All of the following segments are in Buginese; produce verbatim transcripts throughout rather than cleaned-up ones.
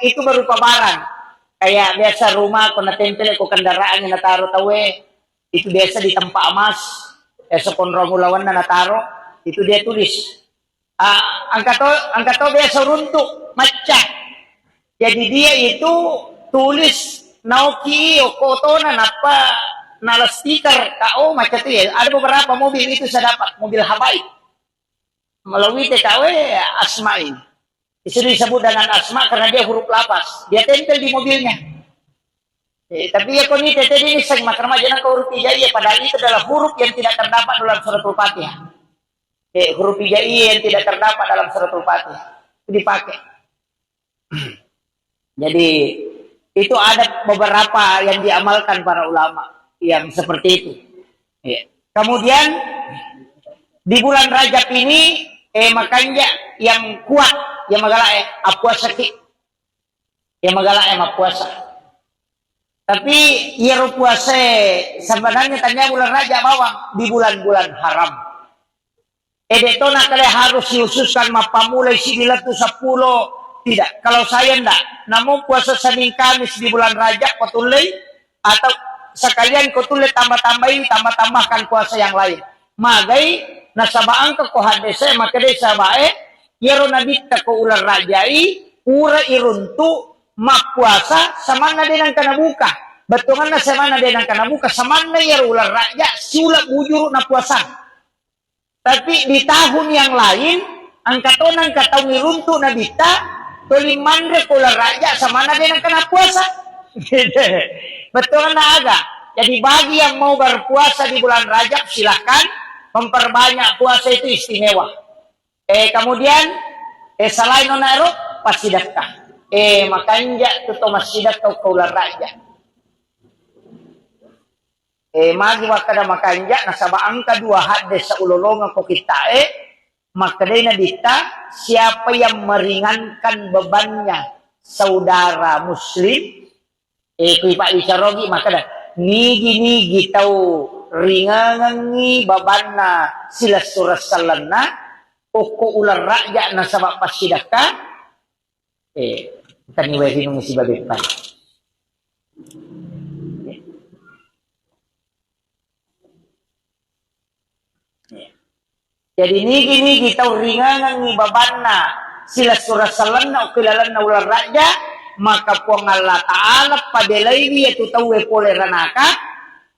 itu berupa barang. Kayak biasa rumah, ko natempel ko kendaraan yang nataro tawe, itu biasa di tempat emas, biasa konrong ulawanna nataro, itu dia tulis. Ah, engka to, engka to biasa runtu, macca. Jadi dia itu tulis naoki okko otona, nappa nala stiker, K O macca tu ya. Ada beberapa mobil itu saya dapat, mobil habaib. Melalui T K W Asma ini. Itu disebut dengan Asma karena dia huruf lapas. Dia tempel di mobilnya. Eh, tapi ya koni tete ini seng makrama jangan ke huruf hijaiyah, padahal itu adalah huruf yang tidak terdapat dalam suratul Fatihah. Eh, huruf hijaiyah yang tidak terdapat dalam suratul Fatihah. Itu dipakai. Jadi, itu ada beberapa yang diamalkan para ulama yang seperti itu. Ya. Kemudian, di bulan Rajab ini, eh, makanja yang kuat, yang magala, eh, apuasa ki. Yang magala, eh, mapuasa. Tapi, iyaro puasa sebenarnya tanya bulan Rajab bawang di bulan-bulan haram. Eh, de' to nakkeda harus dikhususkan mappammulai siddi lettu seppulo. Tidak. Kalau saya ndak, namun puasa Senin Kamis di bulan Rajab ko tullei, atau sekalian ko tullei tambah-tambahi, tambah-tambahkan puasa yang lain. Magai, nasaba engka ko hadese makkedai sahabae, iyaro nabitta ko uleng Rajai, pura iruntu mappuasa samanna de' nengka nabuka. Bettuanna samanna de' nengka nabuka, samanna iyaro uleng Raja siuleng bujuru napuasang. Tapi di tahun yang lain, engka to nengka taung iruntu nabitta, toli manre ko uleng Raja samanna de' nengka napuasa. Bettuanna aga? Jadi bagi yang mau berpuasa di bulan Rajab, silahkan memperbanyak puasa itu istimewa. Eh, kemudian, eh, selain nona ero, passidekka. Eh, makanja tu to massidekka ko uleng Raja. Eh, magi wakkeda makanja, nasaba engka dua hadis saulolongeng ko kittae, makkedai nabitta, siapa yang meringankan bebannya saudara muslim, eh, kui pabbicarogi makkeda, nigi-nigi tau ringangengi babanna silessureng sellenna, okko uleng Raja nasaba passidekka, eh, taniwai rinung sibabe pai. Jadi nigi-nigi tau ringangengi babanna silessureng sellenna okko ilalenna uleng Raja, maka Puang Allah Ta'ala pabelaiwi iyatu tauwe pole ranaka.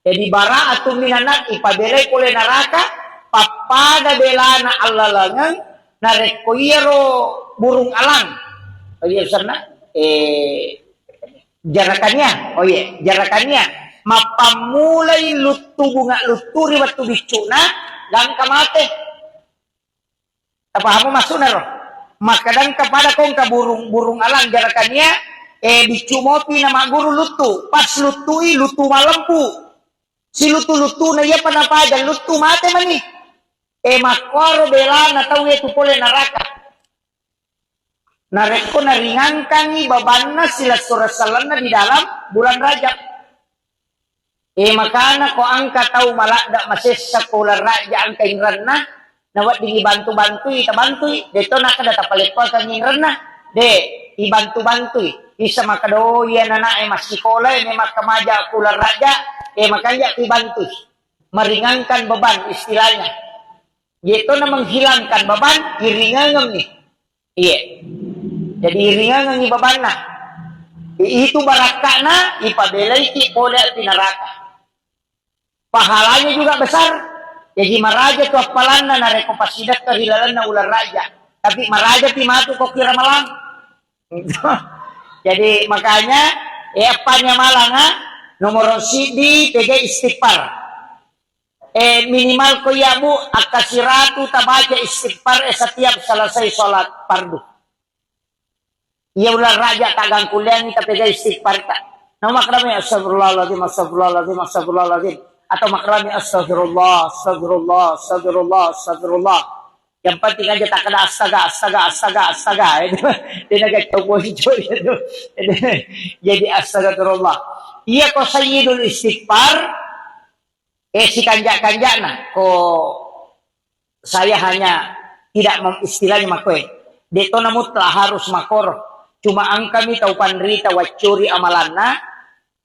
Jadi bara'atun minan nar, ipabelai pole naraka, pappada belana allalengeng narekko iyaro burung alang. Iya senna, eh, Jarakania, oh iya, jarakania. Mappammulai luttu bunga luttu ri wettu biccu'na, gangka mate. Tapahamu maksudna ro? Makkadang kepada kongka burung, burung alang jarakania, eh, biccu mopi na magguru luttu. Pas luttui, luttu malempu. Siluttu-luttu na iya pa napaja luttu mate mani. Eh, makkoro belana tau itu pole naraka. Narekko naringangkangngi babanna silessureng sellenna di dalam bulan Rajab. Eh, makana ko engka tau maladda masessa ko uleng Rajab engka inrenna, nawedding ibantu-bantui, tabantui, de' to nakkeda tapaleppakengngi inrenna, de', ibantu-bantui, bisa makkeda, oh, iya nanae massikola, eh, memang kemaja ko uleng Rajab, eh, makanja ibantui, meringankan beban istilahnya. Iyato na menghilangkan beban, iringengeng ni. Iya. Jadi iringengengi babanna. I-, itu barakka'na, ipabelaiki pole api neraka. Pahalanya juga besar. Jadi maraja tu appalanna narekko passidekka ri lalenna uleng Rajab. Tapi maraja pi matu ko ki Ramalang. Jadi makanya, eh, appanya malanga, nomor siddi pega istighfar. Eh, minimal ko iya, Bu, akka siratu tabaca istighfar, eh, setiap selesai sholat fardu. Iya uleng Rajab taggangkulleangngi tapega istighfar ta. Namo makkedami astagfirullahaladzim, astagfirullahaladzim, astagfirullahaladzim. Atau makkedami astagfirullah, astagfirullah, astagfirullah, astagfirullah. Yang penting aja takkeda astaga, astaga, astaga, astaga. Itu dia nak kau itu. Jadi astagfirullah. Iya ko sayyidul istighfar, eh, sikanja-kanjana, ko saya hanya tidak mem-, istilahnya makoe. De' to na mutlak harus makoro. Cuma engkami tau panrita waccuri amalanna,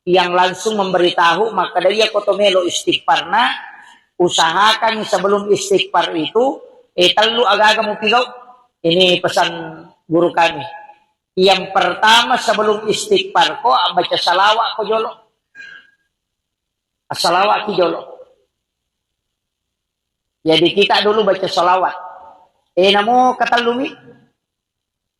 yang langsung memberitahu, makkeda iya ko to melo istighfarna, usahakan sebelum istighfar itu, eh, tellu agaga mupigau. Ini pesan guru kami. Yang pertama, sebelum istighfar ko, baca salawat ko jolo. Assalawat ki jolo. Jadi kita dulu baca salawat. Eh, namo katellumi,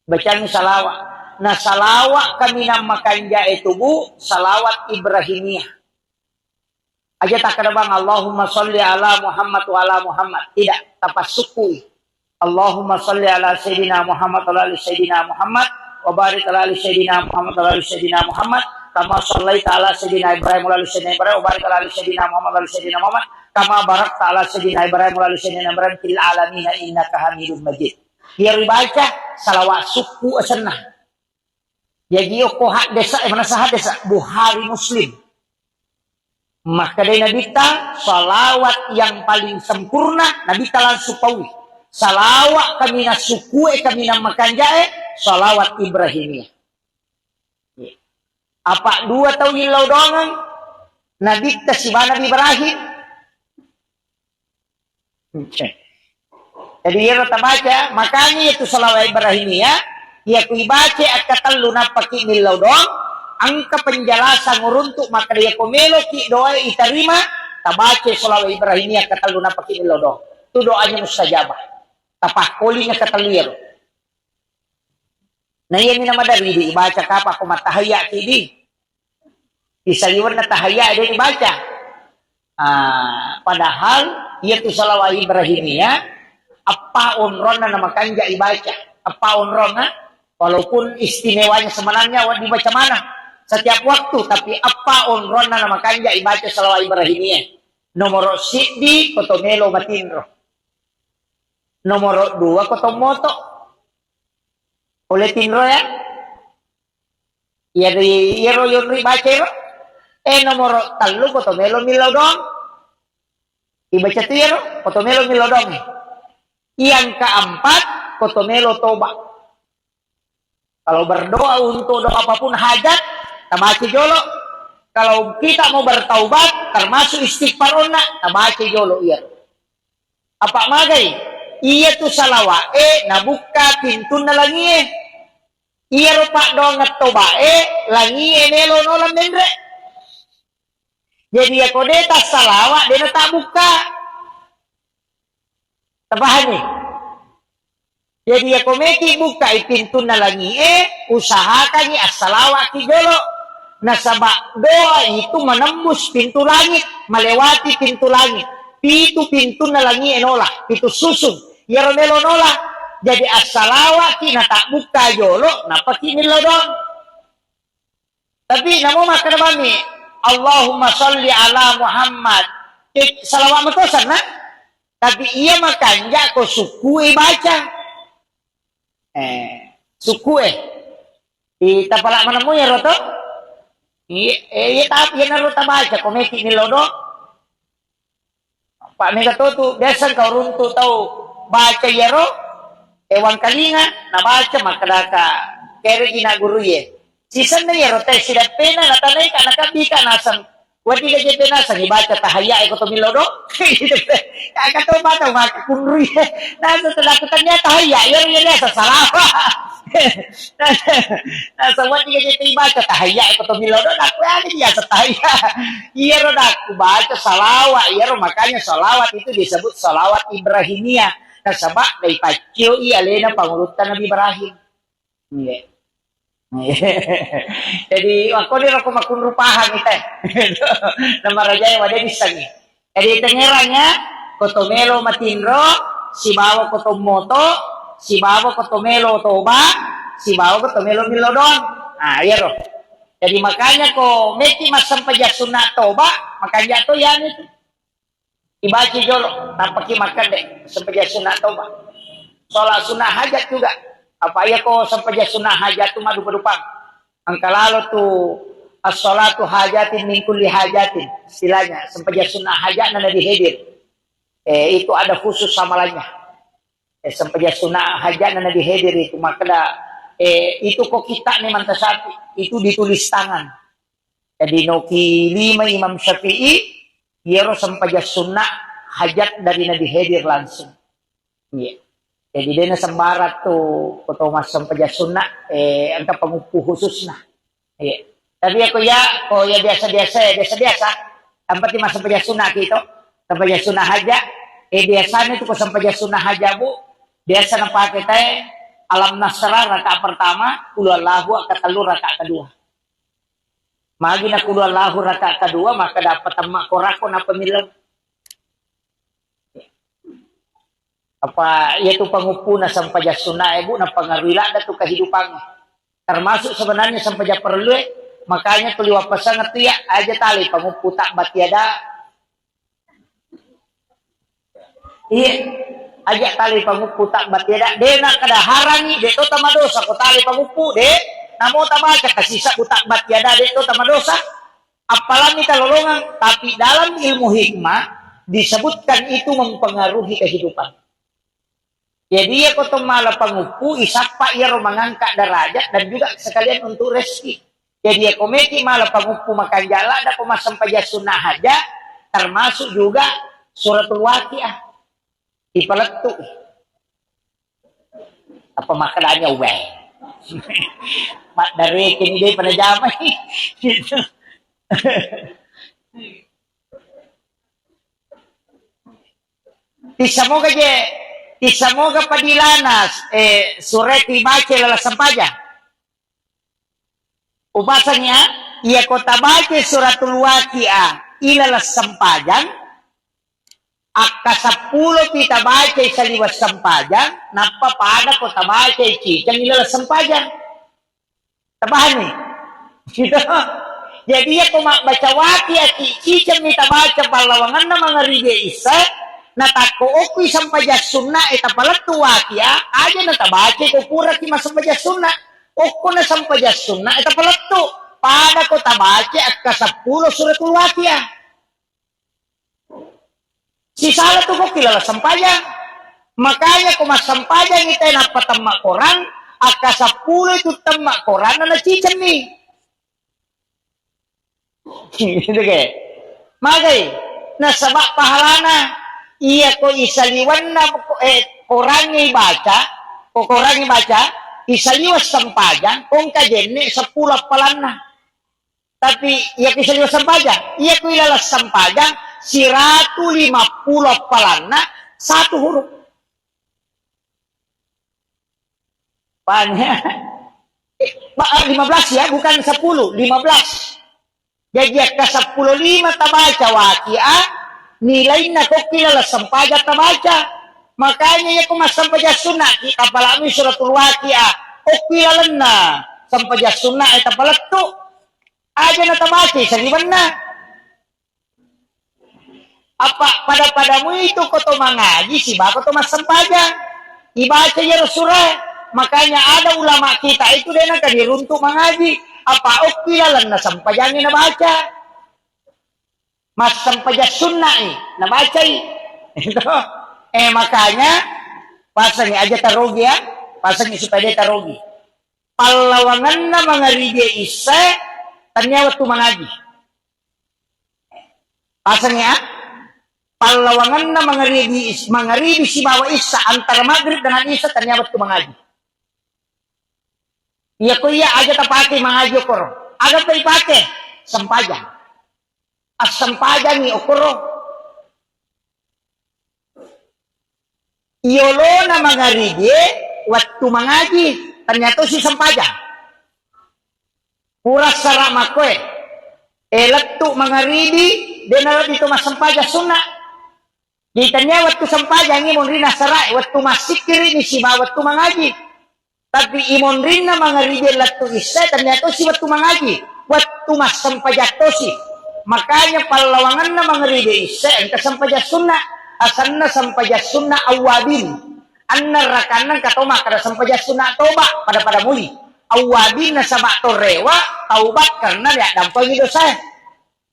bacani salawat. Nah, salawat kaminang makanja'e tu, Bu, salawat Ibrahimiyah. Aja takkeda bang, "Allahumma sholli ala Muhammad wa ala Muhammad." Tidak, tapassukkui. "Allahumma sholli ala Sayyidina Muhammad wa ala ali Sayyidina Muhammad, wa barik ala ali Sayyidina Muhammad wa ala ali Sayyidina Muhammad, kama shallaita ala Sayyidina Ibrahim wa ala ali Sayyidina Ibrahim, wa barik ala ali Sayyidina Muhammad wa ala ali Sayyidina Muhammad, kama barakta ala Sayyidina Ibrahim wa ala ali Sayyidina Ibrahim fil alamin innaka Hamidum Majid." Iyaro ibaca salawat sukku asenna. Jaji okko haddesa, eh, manasa haddesa, Bukhari, Muslim. Makkedai Nabitta, salawat yang paling sempurna, Nabitta langsung paui. Salawat kaminang sukue, kaminang makanjae, salawat Ibrahimiyah. Apa dua tau illau doangeng, Nabitta siba Nabi Ibrahim. Oke. Jadi, iyaro tabaca, makanya itu salawat Ibrahimiyah, iya ku ibaca akkatellu nappaki millau doang, engka penjelasan uruntuk, maka iya ko meloki doa itarima, tabaca salawat Ibrahimiyah akkatellu nappaki millau doang. Itu doanya mustajabah. Tapakkoling akkatellu iyaro. Nah, iya mina madari di ibaca kapa ko matahayya ki di. Isaliwenna tahayya de dibaca. Ah, padahal iya tu salawat Ibrahimiyah, eppa onronna na makanja ibaca. Eppa onronna, walaupun istimewanya sebenarnya wa-, dibaca mana setiap waktu, tapi eppa onronna na makanja ibaca salawat Ibrahimiyah. Nomoro siddi, koto melo matinro. Nomoro dua, koto moto. Oleh tinro ya. Iya ri, iyaro yonri baca ero. Eh, nomoro tellu, koto melo millau doang. Ibaca tu iyaro, koto melo millau doang. Yang keempat, koto melo toba. Kalau berdoa untuk doa apapun hajat, tabaca jolo. Kalau kita mau bertaubat, termasuk istighfar onna, tabaca jolo iyaro. Apa magai? Iya tu salawat e nabukka pintunna langie. Iyaro paddoangeng tobae, langie melo nola menre. Jadi, iya ko de tassalawa, de natabbukka. Tapahami? Jadi, iya ko meki bukkai pintunna langie, usahakangi assalawaki jolo. Nasaba doa itu menembus pintu langit, melewati pintu langit. Pitu pintunna langie nola, pitu susung. Iyaro melo nola. Jadi assalawaki natabbukka jolo, napaki millau doang. Tapi namo makkeda bami, "Allahumma sholli ala Muhammad." Eh, salawat matosanna. Tapi iya makanja ko sukku e baca. Eh, sukku e. Di tapala manemu ya roto? Iya, eh, iya tapi iya naro tabaca ko meki millau do. Pak mega to tu biasa engka uruntu tau baca iyaro, eh, wangkalinga, nabaca makkedaka, kere ina guru ye. Sisenna iyaro te sidappena, natanai ka, nakabbi ka, naseng, wati gaje pe naseng, ibaca tahayya, eh, koto millau do. Kaka to mata maka kunrui. Naseng tadaku tania tahayya, iyaro iya biasa salawa. Naseng wati gaje pe ibaca tahayya, eh, koto millau do, naku ade biasa tahayya. Iyaro dakku baca salawat, iyaro makanya salawat itu disebut salawat Ibrahimiyah. Nasaba dai paccio i alena pangulutta Nabi Ibrahim. Iya. Jadi, wakkoni roko makunru paham ite. Nama rajae wade dissengi. Jadi, tengerangnya, koto melo matinro, sibawa koto moto, sibawa koto melo toba, sibawa koto melo millau doang. Nah, iyaro. Jadi makanya ko meki massempajang sunna toba, makanja to yani tu. Ibaca jolo, nampaki makkede, sempajang sunna toba. Sholat sunnah hajat juga. Apa iya ko sempajang sunnah hajat tu madupa-dupang. Engka lalo tu as-sholatu hajatin min kulli hajatin. Istilahnya, sempajang sunnah hajat na Nabi hadir. Eh, itu ada khusus samalannya. Eh, sempajang sunnah hajat na Nabi hadir itu. Makkeda, Eh, itu ko kitta ni mantasapi, itu ditulis tangan. Jadi noki lima Imam Syafi'i, iyaro sempajang sunna hajat dari Nabi hadir langsung. Iya. Jadi dena sembarang tu koto massempajang sunna, eh, engka panguppu khususna. Iya. Tapi ya ko ya, ko ya biasa-biasa, ya biasa-biasa. Yang penting massempajang sunna kita, sempajang sunna haja. Eh, biasanya tu ko sempajang sunna haja, Bu, biasa napake te Alam Nasrah rakaat pertama, Qul Huwallahu rakaat telu, rakaat kedua. Magi na Qul Huwallahu rakaat kedua, maka dapat temma korako na pemilih. Apa iya tu panguppuna sempajang sunna, eh, Bu, napengaruhi ladda tu kehidupan. Termasuk sebenarnya sempajang perlu, eh. Makanya tu liwa pesan tu ya, aja tali panguppu tak batiada. Iya, aja tali panguppu tak batiada. Dena kada harangi, de to tamadosa ko tali panguppu, de. Namo tabaca kasisa tak batiada, de to tamadosa. Apalagi talolongang, tapi dalam ilmu hikmah disebutkan itu mempengaruhi kehidupan. Jadi iya ko to mala panguppu, isappa iyaro mengangkat derajat dan juga sekalian untuk rezeki. Jadi iya ko meki mala panguppu makanjala, ada ko massempajang sunnah haja, termasuk juga suratul Waqiah. Ipalettu. Apa makkedanya, weh. Maddareke ni dé' pada jamai. Gitu. Tissamoga je, tissamoga padilana, eh, sureti baca lala sempajang. Upasangi, iya ko tabaca suratul Waqiah ilaleng sempajang, akka seppulo pi tabaca saliweng sempajang, nappa pada ko tabaca ciceng ilaleng sempajang. Tapahanni? Gitu. Jadi, iya ko mabbaca Waqiah ki ciceng mi tabaca pallawangenna mangaribi isya, natakko okki sempajang sunna e tapalettu Waqiah, aja na tabaca ko pura ki massempajang sunna. Okko na sempajang sunna e tapalettu, pada ko tabaca akka seppulo suratul Waqiah. Sisala tu kokki lala sempajang. Makanya ko massempajang ita nappa temma korang, akka seppulo itu temma korang na cicemmi. Gitu ke? Magai, nasaba pahalana iya ko isaliwanna, eh, korangngi baca, ko korangngi baca, isaliweng sempajang, kongka jenne seppulo appalanna. Tapi iya ko isaliweng sempajang, iya ko ilaleng sempajang, siratu lima pulo appalanna, satu huruf. Paham ya? Eh, ba-, eh, lima belas ya, bukan sepuluh, lima belas. Jadi, akka seppulo lima tabaca Waqiah, nilainna kokki laleng sempajang tabaca. Makanya, iya ko massempajang sunna, ki tapalami suratul Waqiah, okki lalenna sempajang sunna e tapalettu. Aja na tabaca saliwenna. Apa pada-padamu itu ko to mangaji sibawa ko to massempajang. Ibaca iyaro sura. Makanya ada ulama kita itu dé' nengka diruntu mangaji. Apa okki lalenna sempajangnge nabaca. Massempajang sunna'i nabacai. Itu. Eh, makanya pasangi aja tarogi ya. Pasangi supaya dé' tarogi. Pallawangenna mangaribi isya tania wettu mangaji. Pasang ya, pallawangenna mangaribi is-, mangaribi sibawa isya, antara maghrib dengan isya tania wettu mangaji. Iya ko iya aja tapake mangaji okoro. Aga pa ipake? Sempajang. Assempajangi okoro. Iyolona mangaribi e wettu mangaji, tania tosi sempajang. Pura sara makkoe, e lettu mangaribi, dé' nalebbi to massempajang sunna. Jadi tania wettu sempajangi monrina sara e, wettu massikkiri ni sibawa wettu mangaji. Tapi imonrinna mangaribi lettu isya tania tosi wettu mangaji, wettu massempajang tosi. Makanya pallawangenna mangaribi isya engka sempajang sunna, asenna sempajang sunna awwabin. Anna rakanna engka to makkeda sempajang sunna toba, pada-pada muli. Awwabin nasaba to rewa, taubat karena riaddampengi dosae.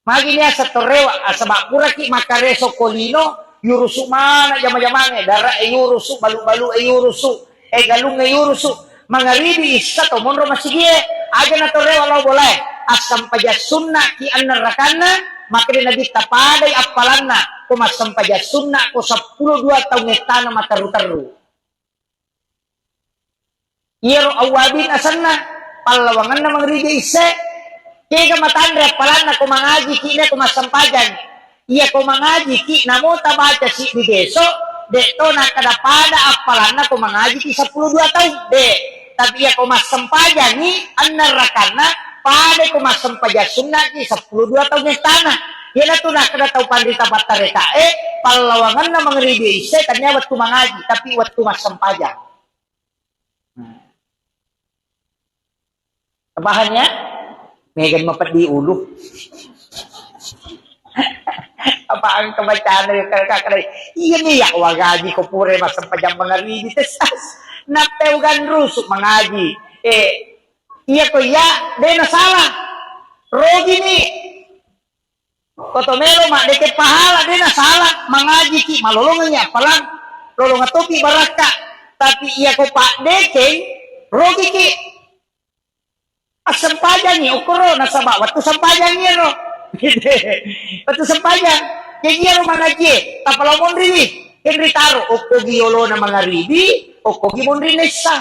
Magi niaseng to rewa, asaba puraki makkareso ko lino, yurusu mana jama-jamangnge, dara e yurusu, balu-balu e yurusu, e galung e yurusu. Mangaribi, issa to monro masigie, aja na to rewa lao bolae. Assempajang sunna ki anna rakanna, makkeda Nabitta padai appalanna ko massempajang sunna ko seppulo dua taung ettana materru-terru. Iyaro awwabin asenna, pallawangenna mangaribi issa. Kega matanre appalanna ko mangaji ki na ko massempajang. Iya ko mangaji ki namo tabaca siddi beso, de to nakkeda pada appalanna ko mangaji ki seppulo dua taung, de. Tapi iya ko massempajangi anna rakanna, pada ko massempajang sunna ki seppulo dua taung ettana. Iyanatu nakkeda tau panrita pattareka e, pallawangenna mangaribi issa tania wettu mangaji, tapi wettu massempajang. Paham ya? Megan mapeddi ulu. Apa engka bacana ya, kakak, iya nih ya, wagaji ko pura massempajang mangaribi tesas. Nappeu ganrusu mangaji. Eh, iya ko iya, dena salah. Rogi nih. Ko to melo maddeke pahala, de nasala, mangajiki, malolongengngi appalang, lolongeng topi barakka. Tapi iya ko paddekeng, rogiki. Assempajangi, okoro, nasaba wettu sempajangi ero. Wettu sempajang. Jadi ero mangajie, tappa lao monriwi. Kenri taro, okkogi yolona mangaribi, okkogi monri nessa.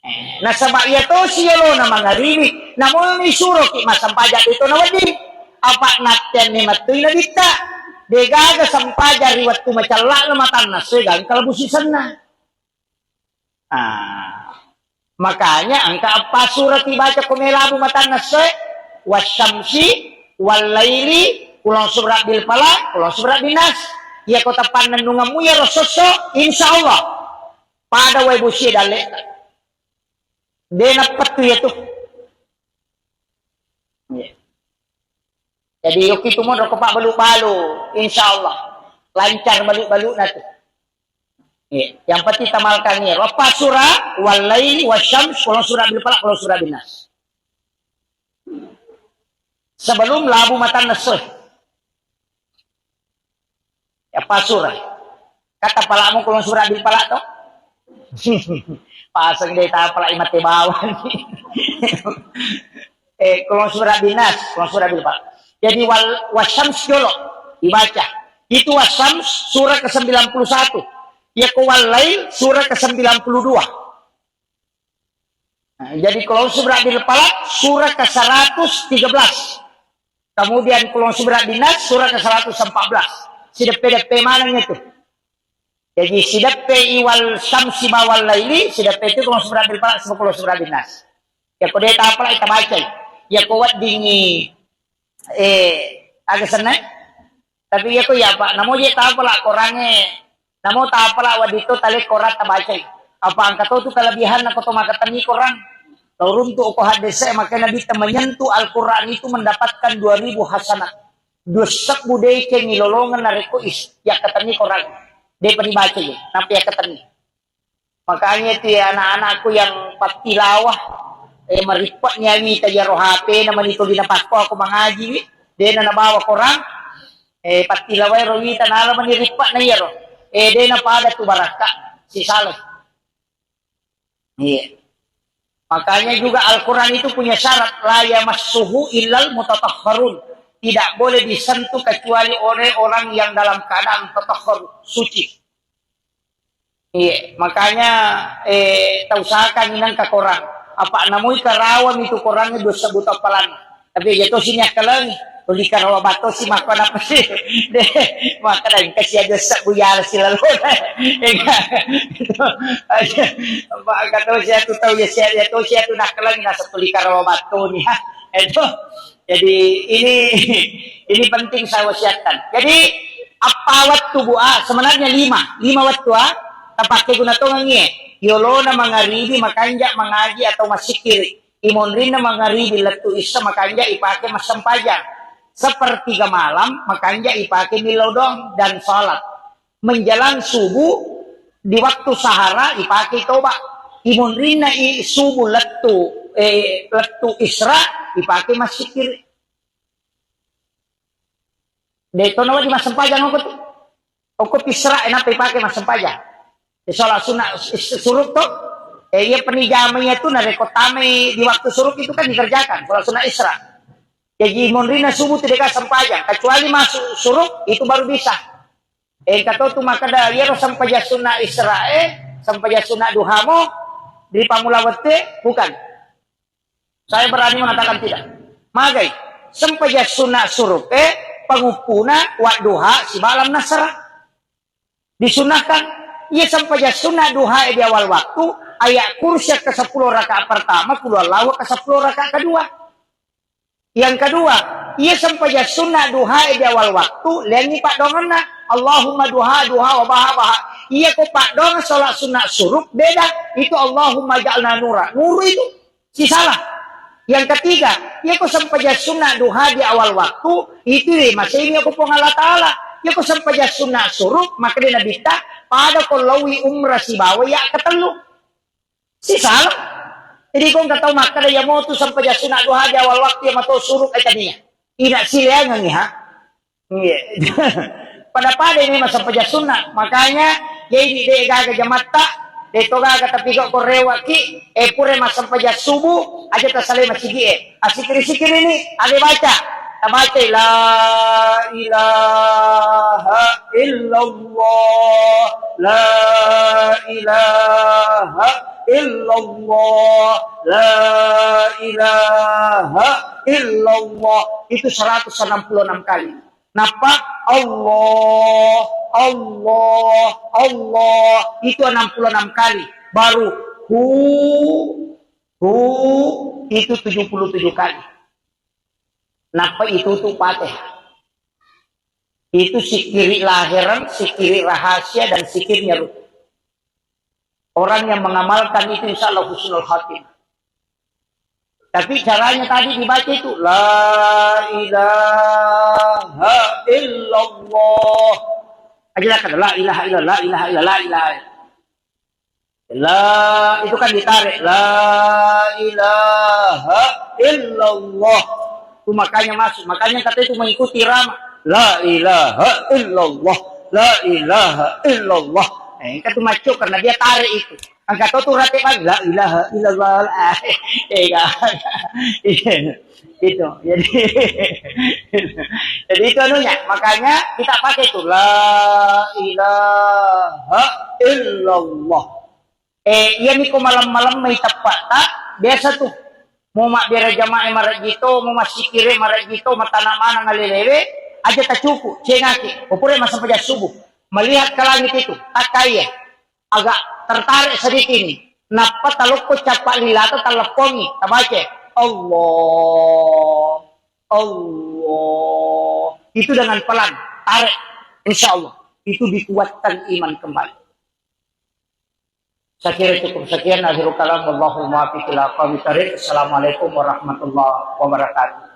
Eh, nasaba iya tosi yolona mangaribi, namoni suroki massempajang itu nawedding. Apa natteanni mattui nabitta. Degaga sempajang ri wettu macella'na matanna essoe gangka labu sisenna. Ah, makanya engka eppa surati baca ko melabu matanna essoe, wasyamsi, wallaili, kulon surat bil falaq, kulon surat bin nas. Iya ko tapannennungemmu iyaro sosso, insya Allah. Pada wae bosie dalle. De nappettu iya tu. Iya. Jadi yokki tu monro ko pabbalu-balu, insya Allah lancar balu-baluna tu. Iya. Yang penting tamalkan iya. Apa surah, wallaili, wasyams, kulon surah bil falaq, kulon surah bin nas. Sebelum labu matanna essoe. Ya, pasur. Kata palamu kulon surah bil falaq to? Pasang deh tapalak mate bawang. Eh, kulon surah bin nas, kulon surah bil falaq. Jadi wal wasyams jolo dibaca. Itu wasyams surah ke sembilan puluh satu. Ya ko wallail surah ke sembilan puluh dua. Nah, jadi kulon surah bil falaq surah ke seratus tiga belas. Kemudian kulon surah bin nas surah ke seratus empat belas. Sideppe-deppe maneng itu. Jadi sideppe iwal syamsi bawal laili, sideppe itu kulon surah bil falaq sama kulon surah bin nas. Ya ko de tapalak tabacai. Ya ko weddingi, eh, aga senna. Tapi iya ko iya, Pak, namo je tapalak korangnge, namo tapalak wedding to tale korang tabacai. Apa engka to tu kelebihanna ko to makkatenni korang. Tau runtu ko haddese, makanya Nabitta menyentuh Al-Quran itu mendapatkan dua ribu hasanat. Dua sebbu deceng ilolongeng narekko is yakkatenni korang. Depa dibaca je, nampa yakkatenni. Makanya itu ya anak-anakku yang pattilawah, eh, marippa'ni awita iyaro H P na mani tuli napakko aku mangaji wi, dena nabawa korang, eh, pattilawai ro wita nala mani rippa'na iyaro, eh, dena pada tu barakka, sisala. Iya. Makanya juga Al-Quran itu punya syarat, la yamassuhu illal mutatahharun. Tidak boleh disentuh kecuali oleh orang yang dalam keadaan tatahhar, suci. Iya, makanya, eh, tausahakan inang ka korang. Apa namoi karawa mitu korang dua sebbu tappalan. Tapi aja to sini akkalang, tuli karawa batto si makko napa sih? Deh, maka dan kasih aja sebbu ya si lalu. Enggak. Apa kata si atu tahu ya si ya to si atu nakkalang nasa tuli karawa batto nih. Itu. Jadi ini ini penting saya wasiatkan. Jadi apa wettu bu ah, sebenarnya lima, lima wettu ah, tapake guna tongengi. Yolona mangaribi makanja mangaji atau masikiri. Imonrinna mangaribi lettu issa makanja ipake massempajang. Sepertiga malam makanja ipake millau doang dan salat. Menjelang subuh di waktu sahara ipake toba. Imonrinna i subuh lettu, eh, lettu isra ipake massikiri. De to nawa di massempajang okko tu. Okko pisra enapa ipake massempajang. Di sholat sunnah s- s- suruk to. Eh, iya penijamainya tu narekko tamai di waktu syuruk itu kan dikerjakan, sholat sunnah Isra. Jadi monrina subuh tu deka sempajang, kecuali masuk syuruk itu baru bisa. Eh, kato tu makkeda, iyaro sempajang sunnah Isra, eh, sempajang sunnah duha mo, di pamula wettu, bukan. Saya berani mengatakan tidak. Magai, sempajang sunnah syuruk, eh, panguppuna, wa duha, sibawa lam nasra. Disunnahkan, iya sempajang sunnah duha di awal waktu, ayat kursi ke sepuluh rakaat pertama, kulhuwallahu ke sepuluh rakaat kedua. Yang kedua, iya sempajang sunnah duha di awal waktu, lenni paddoangenna, Allahumma duha, duha, wa baha, baha. Iya ko paddoangeng sholat sunnah syuruk, beda. Itu Allahumma ja'alna nura. Nuru itu. Sisala. Yang ketiga, iya ko sempajang sunnah duha di awal waktu, itu deh, masih ini aku Puang Allah Ta'ala. Iya ko sempajang sunnah syuruk, maka dia Nabi ta, pada ko lawi umrah sibawa ya ketellu. Sisala. Jadi ko nggak tahu makkeda ya mau tu sempajang sunnah duha di awal waktu ya matau syuruk aja nih. Tidak sileangan ya. Iya. Pada-pada ini masa sempajang sunnah. Makanya, jadi de gaga jamatta, de to gaga tapi kok korewaki, eh pure masa sempajang subuh, aja tasalai masigi eh. Asikiri-sikiri ini, ada baca. Tabaca la ilaha illallah, la ilaha illallah, la ilaha illallah. Itu seratus enam puluh enam kali. Nappa Allah, Allah, Allah, itu enam puluh enam kali. Baru hu, hu, itu tujuh puluh tujuh kali. Nappa itu tu Fatihah. Itu sikiri lahiran, sikiri rahasia, dan sikirnya ruh. Orang yang mengamalkan itu insya Allah husnul khatimah. Tapi caranya tadi dibaca itu la ilaha illallah. Aja lah kata la ilaha illallah, la ilaha illallah, la ilaha illallah. La itu kan ditarik la ilaha illallah. Itu makanya masuk. Makanya kata itu mengikuti irama. La ilaha illallah. La ilaha illallah. Eh, itu macam karena dia tarik itu. Angka to tu rate bang, la ilaha illallah. Eh, kan. Iya. Itu. Jadi, jadi itu anunya. Makanya kita pakai itu. La ilaha illallah. Eh, iya niko malam-malam mai teppata, biasa tuh. Mau mabbere jamaah marajito, mau masikire marajito, matana mana ngalelewe, aja tacuku, cengaki. Pokoknya masa pajak subuh. Melihat ke langit itu, takaiye. Agak tertarik sedikit ini. Nappa talokko cappa lilata taleppongi, tabaca, Allah, Allah. Itu dengan pelan, tarik. Insya Allah, itu dikuatkan iman kembali. Saya kira cukup sekian. Akhirul kalam, wallahul muwaffiq ila aqwamit thariq. Assalamualaikum warahmatullahi wabarakatuh.